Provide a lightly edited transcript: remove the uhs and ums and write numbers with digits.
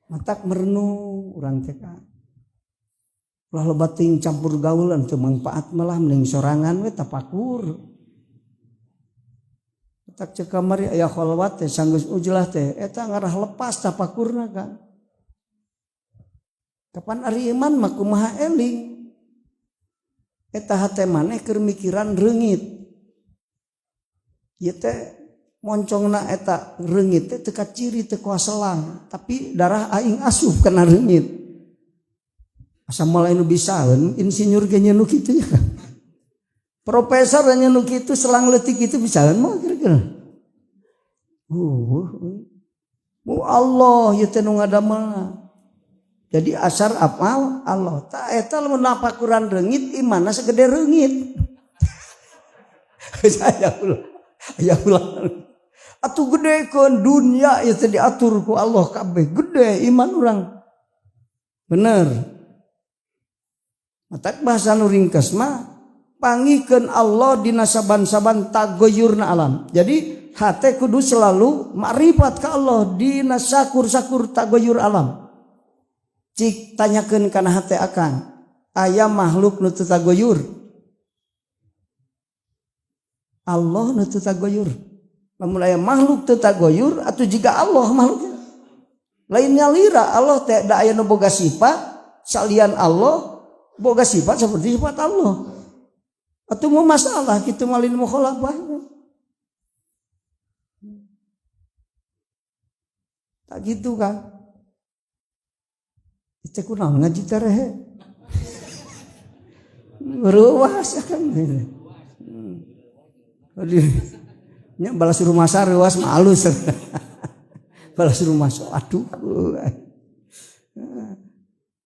Matak merenung urang teh ka. Ulah loba teuing campur gaulan teu mangpaat malah mending sorangan we tapakur. Tak cek kamari aya kholwat teh sanggeus ujlah teh eta ngarah lepas tapakurna kan. Kapan ari iman mah kumaha eling. Eta hate maneh keur mikiran reungit. Ieu teh moncongna eta reungit teh teu kaciri teu kuaselang, tapi darah aing asup kana reungit. Asa moal anu bisaeun insinyur ge nu kitu nya. Profesor nya nu kitu selang leutik kitu bisaeun mah kira-kira. Mu Allah ieu teh nu ngadamelna. Jadi asar amal Allah. Ta eta lamun napakuran reungit imanna segede reungit. Saya ulah. Aya ulah. Atuh gedekeun dunia ieu teh diatur ku Allah kabeh gede iman urang. Bener. Matak bahasa nu ringkes mah panggihkeun Allah dina saban-saban tagoyurna alam. Jadi hate kudu selalu makrifat ka Allah dina sakur-sakur tagoyur alam. Cik tanyakeun kana hate akang, aya makhluk nu teu tagoyur? Allah nu teu tagoyur. Lamun aya makhluk teu tagoyur atuh jiga Allah makhluknya. Lain nyalira Allah teh da aya nu boga sifat salian Allah boga sifat seperti sifat Allah. Atau mau masalah gitu malin mukhalafah. Tak gitu kan. Itu kunaon ngaji terehe. Ruas kan. Nya balas rumah ruas mah alus. Balas rumah aduh.